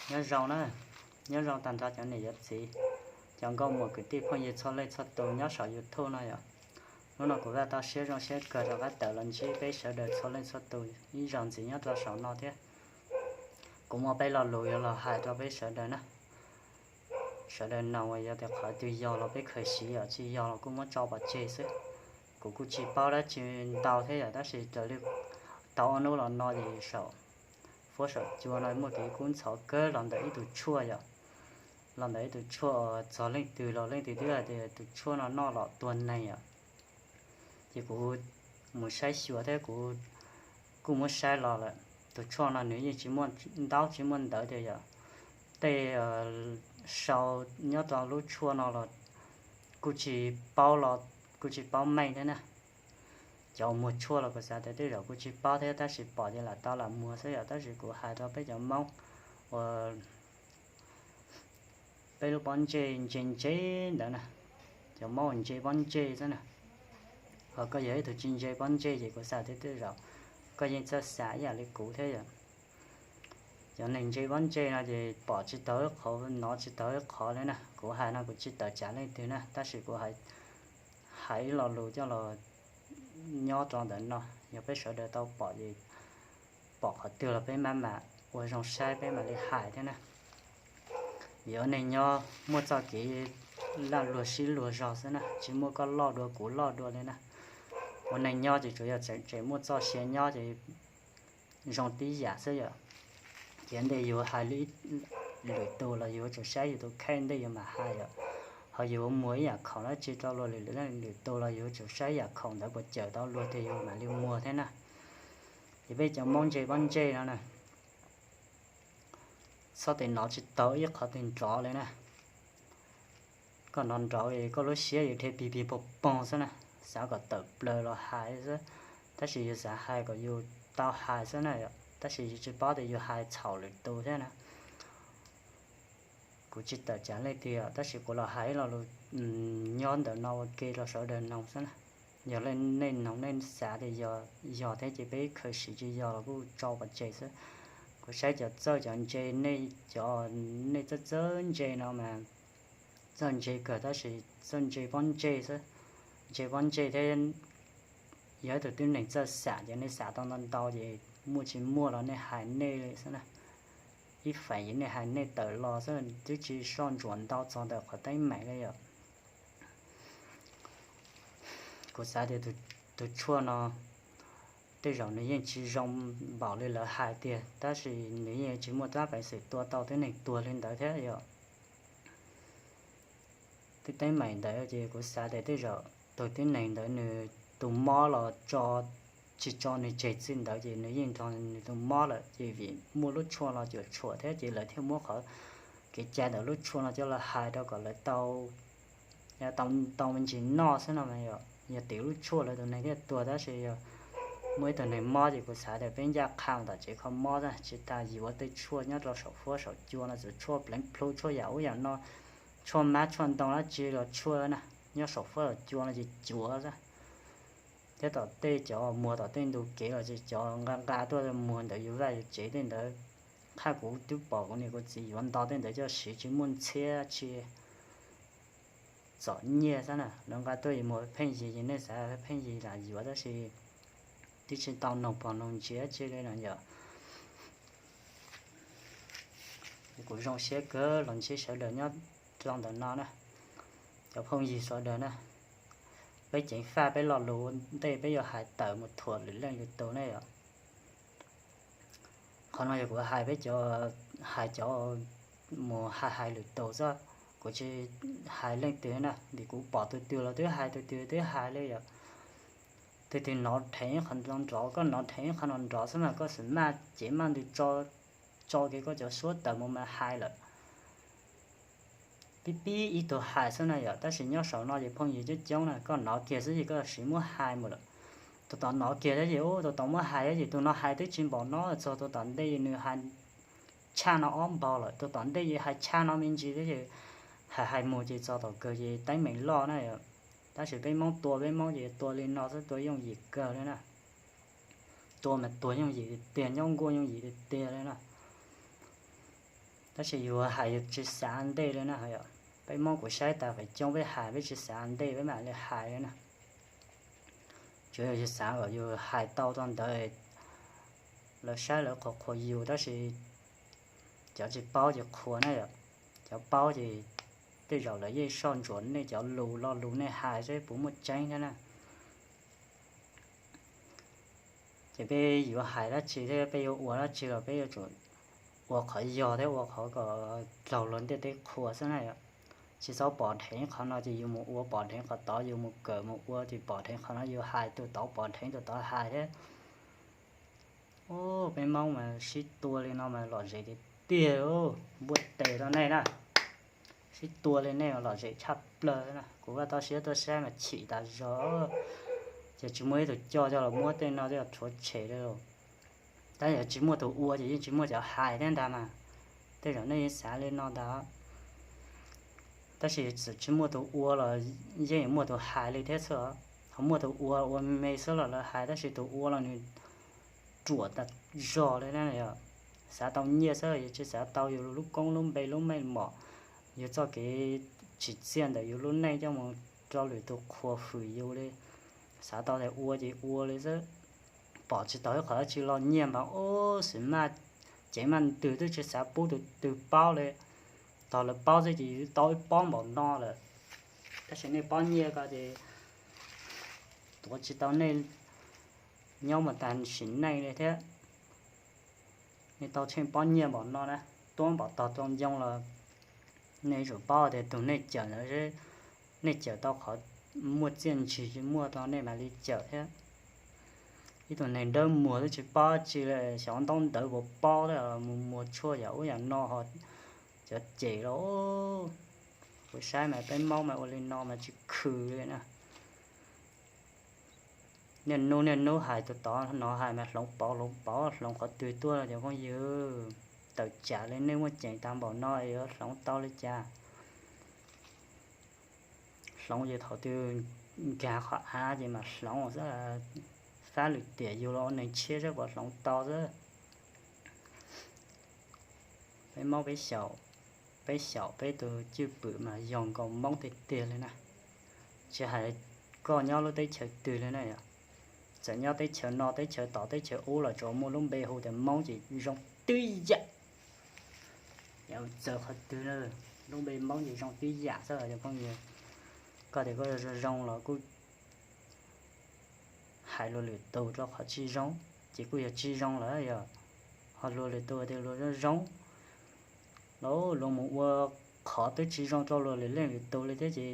Nyob zoo na, nyob zoo tag nrho cov niam cov txiv, cov nkauj muam kwv tij phooj ywg txhua leej txhua tus nyob saum YouTube no yom. Hnub no kuv vaj tau siab zoo siab kawg rov qab tawm los ntsib peb sawv daws txhua leej txhua tus ib zaug ntxiv nyob rau saum no thiab. Kuv muaj peb lo lus yuav los hais rau peb sawv daws na. Sawv daws noog uas yog tias qhov twg yog los peb khaws siv, yog tsis yog los kuj muab tso pov tseg xwb. Kuv kuj tsis paub dab tsi ntau thiab yom, tab sis raws li tau ob hnub los no ces saum fuab saum cua no muaj kev kub ntxhov kawg los ntawm ib tug tshuaj yom. Los ntawm ib tug tshuaj uas txog leej twg los leej twg twb hais tias tus tshuaj no noj los tuag neeg yom. Ces kuv mus saib xyuas thiab kuv kuj muab saib los lawm. Tus tshuaj no nws yeej tsis muaj ntaub tsis muaj ntawv tias yog tej sau nyob rau lub tshuaj no los kuj tsis paub los kuj tsis paub meej thiab na. Cov muag tshuaj los kuv xav tias tej zaum kuj tsis paub thiab, tab sis pom ces lam tau lam muag xwb yom. Tab sis kuv hais rau peb cov Hmoob uas peb lub pob ntseg ntse ntse ntawd na, cov Hmoob uas ntse pob ntseg xwb na. Ho koj yog ib tug tsis ntse pob ntseg ces kuv xav tias tej zaum koj yeej txawj xav ib yam li kuv thiab yom. Cov neeg ntse pob ntseg no ces pom tsis tau ib qhov, hnov tsis tau ib qhov li na. Kuv hais no kuv tsis tawm tsam leej twg na, tab sis kuv hais ib lo lus coj los nyob rau ntawm no, yog peb sawv daws tau pom ces pom qhov twg los peb mam mam ua zoo saib peb mam li hais thiab na. Vim ua neeg nyob muaj txoj kev laj luag sib luag zog xwb na, tsis muaj koj loj dua kuv loj dua li na. Ua neeg nyob ces tsuas yog tseem muaj txoj sia nyob ces zoo tib yam xwb yom. Ces ntej yus hais lwm tus los yus yuav tsum saib yus tus kheej ntej yus mam hais yom. Ho yus muag ib yam khoom dab tsi rau luag lwm leej lwm tus los yus yuav tsum saib yam khoom ntawd puas cawm tau luag tiag yus mam li muag thiab na. Ces peb cov Hmoob ntse pob ntseg no na, txhob tes hnov tsis tau ib qhov twg nrov li na. Koj hnov nrov koj lub siab yuav dhia pig pig poog poog xwb na, xav kom tawm plaws los hais xwb, tab sis yus xav hais kom yus tau hais xwb na, tab sis yus tsis paub tias yus hais txhaum lwm tus thiab na. Kuv tsis tawm tsam leej twg os, tab sis kuv los hais ib lo lus nyob ntawm no ua ke rau sawv daws noog xwb na. Yog nej noog nej xav tias yog thiab ces peb khaws siv, tsis yog los kuj tso pov tseg xwb. Kuv saib cov txawj cov ntse, nej cov, nej txawj txawj ntse no mas txawj ntse kawg, tab sis txawj ntse pob ntseg xwb. Ntse pob ntseg thiab, yog ib tug tib neeg txawj xam ces nej xam tau ntau ntau ces muaj tsis muaj los nej hais nej li xwb na. Ib feem ces nej hais nej tawm los xwb, twb tsis soj ntsuam ntau txog ntawm qhov teeb meem li yom. Kuv xav tias tus tshuaj no tej zaum nws yeej tsis zoo npaum li lawv hais tiag, tab sis nws yeej tsis muaj tab peev xwm tua tau tib neeg tuag li ntawd thiab yom. Tej teeb meem ntawd ces kuv xav tias tej zaum tus tib neeg ntawd nws tus mob los tso, tsis tso nws tseg txij ntawd ces nws yeej nrog nws tus mob lawm, ces vim muaj lub tshuaj no cuam tshuam thiab ces lawv thiaj muab qhov kev cai ntawm lub tshuaj no coj los hais rau kom lawv tau, tau me ntsis noj xwb no mas yog, yog tias lub tshuaj lawv tus neeg thiaj tuag, tab sis yog muaj ib tug neeg mob ces kuv xav tias peb ncaj qha tom tsev kho mob xwb, tsis tas yuav tej tshuaj nyob rau saum fuab saum cua no, txawm tshuaj pleev plhu, tshuaj yam ub yam no, tshuaj mab tshuaj ntoo dab tsi los tshuaj na, nyob saum fuab saum cua no ces cuav xwb. Thiab tom tej cov muag tom tej ntu kev los ces cov nqa nqa tuaj muag ntawm yus vaj yus tsev tej ntawd, qhaj kuv twb pom kuv niam kuv txiv yuav nto tej ntawd coj siv tsis muaj ntxhiab tsi, txom nyiaj xwb na. Lawv nqa tuaj yus muag pheej yig, yog nej xav pheej yig lam yuav, tab sis twb tsis tau noog pog noog ntsia tsi li no yom. Kuv zoo siab kawg los ntsib sawv daws nyob rau ntawm no na, cov phooj ywg sawv daws na. Peb ceev faj peb lo lus ua ntej peb yuav hais tawm mus thuam lwm leej lwm tus ne yom. Qhov no yog kuv hais peb cov, hais cov mus hais hais lwm tus xwb, kuv tsis hais leej twg na, vim kuv pom tus twg los twb hais, tus twg twb hais li yom. Tus twg hnov dheev ib qho nrov, koj hnov dheev ib qho nrov xwb mas koj xam maj cev maj ntws tso, tso kiag koj cov suab tawm mus mas hais lawm. Pib pib ib tug hais xwb na yom, tab sis nyob saum no ces phooj ywg coob coob na, koj hnov kiag xwb ces koj siv muab hais mus lawm. Tus tom hnov kiag thiab ces tus tom muab hais thiab ces tus no hais twb tsis npaum no, txog tus tom ntej nws hais tshaj no ob npaug lawm, tus tom ntej ces hais tshaj no me ntsis thiab ces hais hais mus ces txog tom kawg ces teeb meem loj na. Tab sis peb Hmoob tua peb Hmoob ces tua li no xwb, tua yooj yim kawg li na. Tua mas tuag yooj yim tiag tiag, nyob nkuaj yooj yim tiag tiag li na. Tab sis yus hais yus tsis xav ntej li na yom. Peb Hmoob kuv saib tas feem coob peb hais peb tsis xav ntej peb mam li hais li na. Tsuas yog yus xav kom yus hais tau rau ntawd, lawv saib lawv qhuas qhuas yus tab sis cov tsis paub ces qhuas na yom. Cov paub ces tej zaum lawv yeej soj ntsuam nej cov lus lo lus nej hais seb puas muaj tseeb thiab na. Ces peb yuav hais dab tsi thiab peb yuav ua dab tsi los peb yuav tsum ua qhov yog thiab ua qhov kom raug luag ntiaj teb qhuas xwb na yom. Tsis txhob pom dheev qhov no ces yus mus ua pom dheev qhov tod, yus mus kawm mus ua ces pom dheev qhov no yus hais tus tod pom dheev tus tod hais thiab. Peb Hmoob mas sib tua li no mas lom zem tiag tiag, npuaj tes rau nej na. Sib tua li nej mas lom zem tshaj plaws na, kuv vaj toj siab tuaj saib mas chim tas zog. Ces tsis muaj ib tug coj coj los muab tej no coj rhuav tshem li. Tab yog tsis muaj tus ua ces yeej tsis muaj cov hais thiab ntag mas. Tej zaum nej yeej xav li no ntag. Tab sis txawm tsis muaj tus ua los yeej yuav muaj tus hais li thiab xwb. Ho muaj tus ua ua me xwb los lawv hais, tab sis tus ua los nws ruam tas zog li na yom. Xav tau nyiaj xwb, yus tsis xav tau yus lub koob lub npe lub meej mom, yus txoj kev tsim txiaj ntawm yus lub neej coj mus rau lwm tus qhuas hwm yus li. Xav tau tias ua ces ua li xwb, pom tsis tau ib qhov dab tsi los nyiaj npaum ub xwb mas, ceev maj ntws twb tsis xav pub tus twg paub li. Tog lawv paub xwb ces yus tau ib pob npaum no lawm. Tab sis nej pob nyiaj ko ces tuav tsis tau nej nyob mus tag sim neej li thiab. Nej tau tsheej pob nyiaj npaum no na, tuab npaum tog rau ncoo los nej yuav tsum paub tias tus nej cawm ntawd, nej cawm tau qhov muaj txiaj ntsig tsis muaj rau nej mam li cawm thiab. Ib tug neeg dawb muag twb tsis paub tsi li, xyov ntaub ntawv puas paub thiab, mus muag tshuaj yam ub yam no ho cov cem los. Kuv saib mas peb Hmoob mas ua li no mas tsis khw li na. Niaj hnub niaj hnub hais tus tod no hais mas hloov pauv hloov pauv hloov qhov twg tuaj cov phooj ywg. Tawm tsam li nej muaj ceem tag npaum no yuav hloov tau li cas? Hloov ces thaum twg nkag qhov av ces mam hloov xwb. Fab lwm tiam yus los ua neeg tshiab saib puas hloov tau xwb. Peb Hmoob peb xyaum, peb xyaum peb tus cwj pwm mas yog nkaus Hmoob tiag tiag li na. Tsis hais koj nyob lub teb chaws twg li na yom, txawm nyob teb chaws no teb chaws tod teb chaws ub los tsuas muaj lub npe hu tias Hmoob ces zoo tib yam. Txawm qhov twg na, lub npe Hmoob ces zoo tib yam xwb cov phooj ywg. Koj tias koj zoo zoo los kuj hais luag lwm tus rau qhov tsis zoo, ces kuj yog tsis zoo lawm yog. Ho luag lwm tus tias luag zoo zoo, los luag mus ua qhov twb tsis zoo rau luag lwm leej lwm tus li thiab ces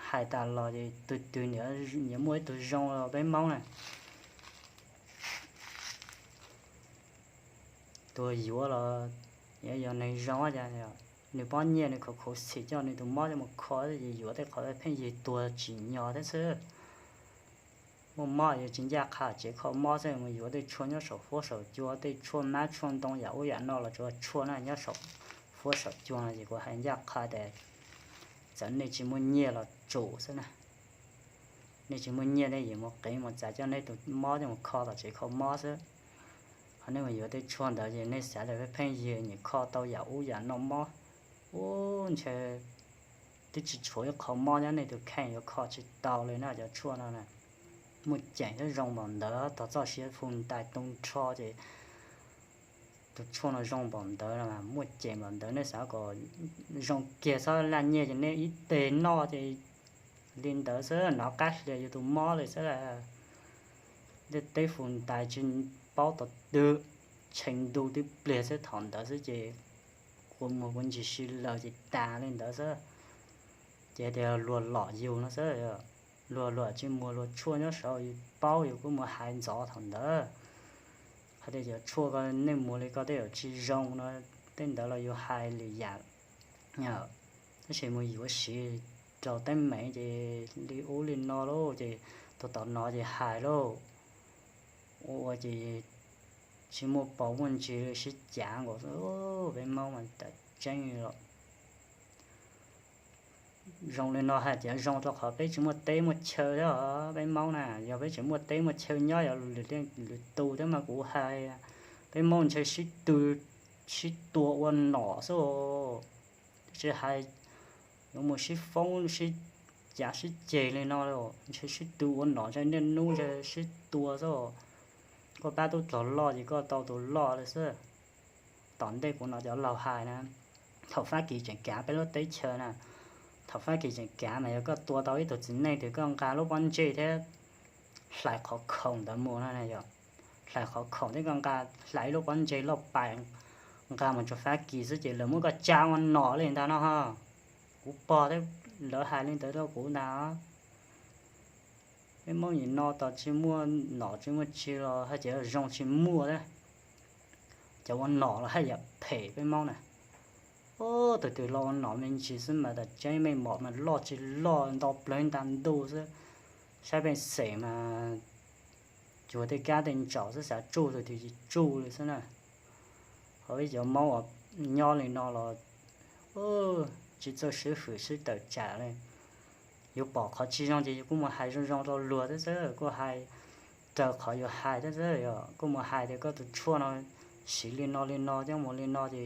hais tas los ces tus twg niam muaj ib tug zoo los peb Hmoob na. Tuag yuav los yog neeg zoo cas, nws pob nyiaj nws khuv khuv xim coj nws tus mob coj mus kho ces yuav tej qhov pheej yig tuag tsim nyog thiab xwb. Muaj mob yuav tsis ncaj qha tsev kho mob xwb, mus yuav tej tshuaj nyob saum huab saum cua, tej tshuaj mab tshuaj ntoo yam ub yam no los tsuas tshuaj na nyob saum huab saum cua no ces kuv hais ncaj qha tias txawm nej tsis muaj nyiaj los tsum xwb na. Nej tsis muaj nyiaj nej yuav mus qiv mus txav coj nej tus mob coj mus kho tom tsev kho mob xwb. Ho nej mus yuav tej tshuaj ntawd ces nej xav tias pheej yig nyiam kho tau yam ub yam no mob. Ub, ntshe twb tsis tshuav ib qho mob nyob nej tus kheej yuav kho tsis tau li na cov tshuaj no na. Muaj ceem thiab zoo npaum ntawd, tog txoj sia fu ntais tu nrho ces tus tshuaj no zoo npaum ntawd no, muaj ceem npaum ntawd, nej xav kom zoo kiag txhob laj nyiaj ces nej ib teg noj ces li ntawd xwb, nov qab hlias yus tus mob li xwb. Tej teb fu ntais tsis paub tau twg, tshee ntu twb pliag xwb thaum ntawd xwb ces kua muag kua ntsis si lawm ces tas li ntawd xwb. Ces tias luag lom yus no xwb, luag luag tsis muag luag tshuaj nyob saud yus paub yus kuj mus hais ntxov thaum ntawd. Hais tias cov tshuaj ko nej muag li ko tej zaum tsis zoo no, tej ntawd los yus hais lwm yam. Tab sis mus yuav siv rau teeb meem ces li ub li no lauj, ces tus tom no ces hais lauj, ua ua ces tsis muaj paus muaj ntsis sib cav nkaus. Peb Hmoob mas tam tseeb los zoo li no hais tias zoo rau qhov peb tsis muaj teb muaj chaw thiab os. Peb Hmoob na yog peb tseem muaj teb muaj chaw nyob yog lwm leej lwm tus thiab mas kuv hais peb Hmoob ntshe sib tw sib tua ua nom xwb. Tsis hais yuav mus sib foob sib cav sib ceg li no, ntshe sib tu ua nom ntshe niaj hnub ntshe sib tua xwb. Koj pab tub rog loj ces koj tau tus loj li xwb. Tom ntej kuv hnov cov laus hais na, thaum Fab Kis tseem kav peb lub teb chaws na, thaum Fab Kis tseem kav mas yog koj tua tau ib tug txiv neej twg koj nqa lub pob ntseg thiab hlais qhov khoom ntawd mus no yog, hlais qhov khoom thiab koj nqa, hlais ib lub pob ntseg loj pais, nqa mus rau Fab Kis xwb ces lawv muab koj tsa ua nom li ntag no ho. Kuv pog thiab lawv hais li ntawd rau kuv ntag. Peb Hmoob nim no tos tsis muaj nom tsis muaj tsi los haj tseem zoo tsis muaj thiab. Cov ua nom los haj yam phem peb Hmoob na. Tus twg los ua nom me ntsis xwb mas tas tseeb meej mom mas loj tsis loj ntau plawg nta ntuj xwb. Saib pej xeem mas cuag tej kab tej ntsaum xwb, xav tsuj tus twg ces tsuj li xwb na. Ho ib cov Hmoob uas nyob li no los tsis txawj sib hwm sib tawm tsam li. Yus pom qhov tsis zoo ces yus kuj mus hais zoo zoo rau luag thiab xwb, kuj hais raws qhov yus hais thiab xwb. Yog kuj mus hais tias koj tus tshuaj no siv li no li no coj mus li no ces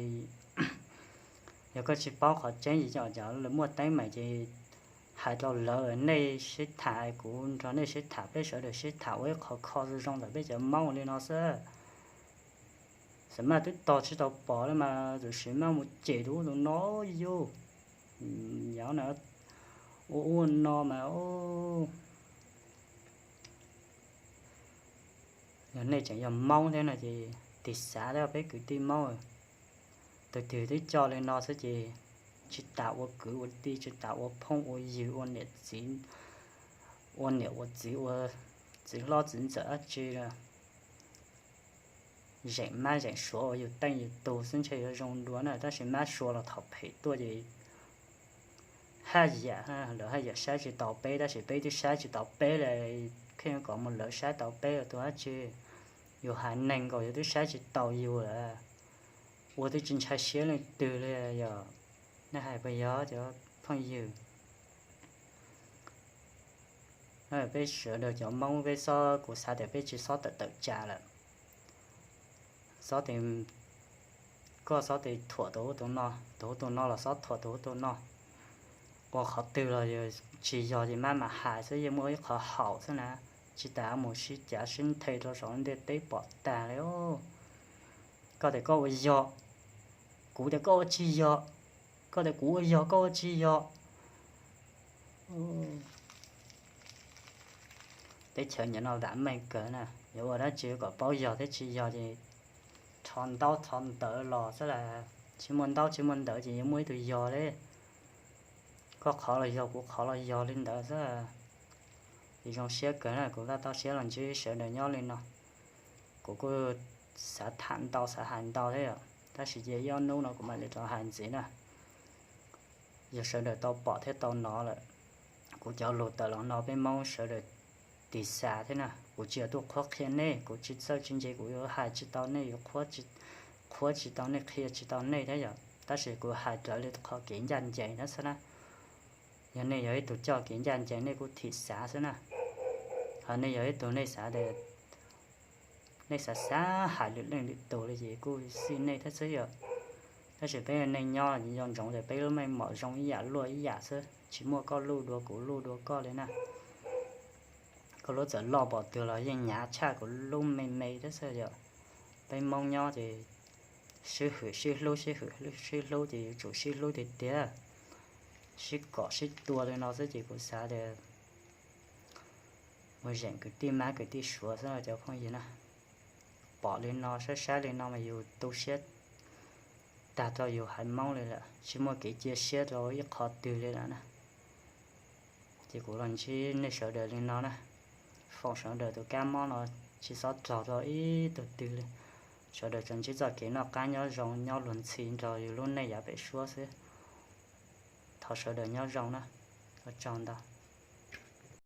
yog koj tsis paub qhov tseeb ces cov lawv muaj teeb meem ces hais rau lawv, nej sib tham kuv nrog nej sib tham, peb sawv daws sib tham ua ib qho kho zoo zoo ntawm peb cov Hmoob li no xwb. Xam maj twb tos tsis tau pom li mas tam sim maj mus cem tus ub tus no yus. Yog na, ua ua no mas yog nej tseem yog Hmoob thiab no ces tig xav thiab peb kwv tij Hmoob. Tus twg twb coj li no xwb ces tsis tas ua kwv ua tij, tsis tas ua phooj ua ywg, ua niam txiv, ua niam ua txiv, ua txiv hlob txiv ntxawm dab tsi los zeem mab zeem suav uas yus teej yus tus xwb ntshe yuav zoo dua na, tab sis mab suav los thaum phem tuaj ces haj yam, lawv haj yam saib tsis taus peb, tab sis peb twb saib tsis taus peb li, kheej kom mus lawv saib tau peb ua tus dab tsi. Yus haiv neeg nkaus yus twb saib tsis taus yus lawm, ua twb tsis ntshai siab leej twg li. Yog nej hais puas yog cov phooj ywg? Peb sawv daws cov Hmoob peb xob, kuv xav tias peb tsis xob tawm tawm tsam lawm. Xob tias koj xob tias thuam tus ub tus no, tus ub tus no los xob thuam tus ub tus no. Ua qhov twg los tsis yog ces maj mam hais xwb, yeej muaj ib qho haum xwb na. Tsis tas mus sib cav sib nthe rau saum ntiaj teb pom tag li. Koj tias koj ua yog, kuv tias koj ua tsis yog, koj tias kuv ua yog koj ua tsis yog. Teb chaws nim no vam meej kawg na, yuav ua dab tsi kom paub yog thiab tsis yog ces rho ntaub rho ntawv los xwb las. Tsis muaj ntaub tsis muaj ntawv ces yuav muaj ib tug yog li. Koj qhov los yog, kuv qhov los yog li ntawd xwb. Ces zoo siab kawg na, kuv vaj toj siab los ntsib sawv daws nyob li no. Kuv kuj xav tham ntau xav hais ntau thiab yom, tab sis ces ib ob hnub no kuv mam li rov hais ntxiv na. Yog sawv daws tau pom thiab tau hnov lawm, kuv cov lus tawm los no peb Hmoob sawv daws tig xav thiab na. Kuv tsis yog tuaj qhuab qhia nej, kuv tsis txawj tsis ntse, kuv yuav hais tsis tau nej, yuav qhuab tsis tau nej, qhia tsis tau nej thiab yom, tab sis kuv hais raws li qhov kev ncaj ncees thiab xwb na. Yog nej yog ib tug coj kev ncaj ncees nej kuj thim xav xwb na. Ho nej yog ib tug nej xav tias nej xav xav hais lwm leej lwm tus li ces kuj xij nej thiab xwb yom. Tab sis peb ua neej nyob nco ntsoov tias peb lub meej mom zoo ib yam luaj ib yam xwb, tsis muaj koj luj dua kuv luj dua koj li na. Koj lub txawm loj npaum twg los yeej hnyav tshaj kuv lub me me thiab xwb yom. Peb Hmoob nyob ces sib hwm sib hlub, sib hwm sib hlub ces yuav tsum sib hlub tiag tiag, sib kom sib tua li no xwb ces kuv xav tias mus zeem kwv tij mab kwv tij suav xwb cov phooj ywg na. Pom li no saib saib li no mas yus tu siab tag rau yus haiv Hmoob li lawm, tsis muaj kev cia siab rau ib qho twg li lawm na. Ces kuv los ntsib nej sawv daws li no na, foom sawv daws tus kab mob no tsis txhob raug rau ib tug twg li. Sawv daws tsuas ntsib txoj kev noj qab nyob zoo nyob luag ntxhi nrog yus lub neej yav pem suab xwb. Thov sawv daws nyob zoo na, ua tsaug ntau.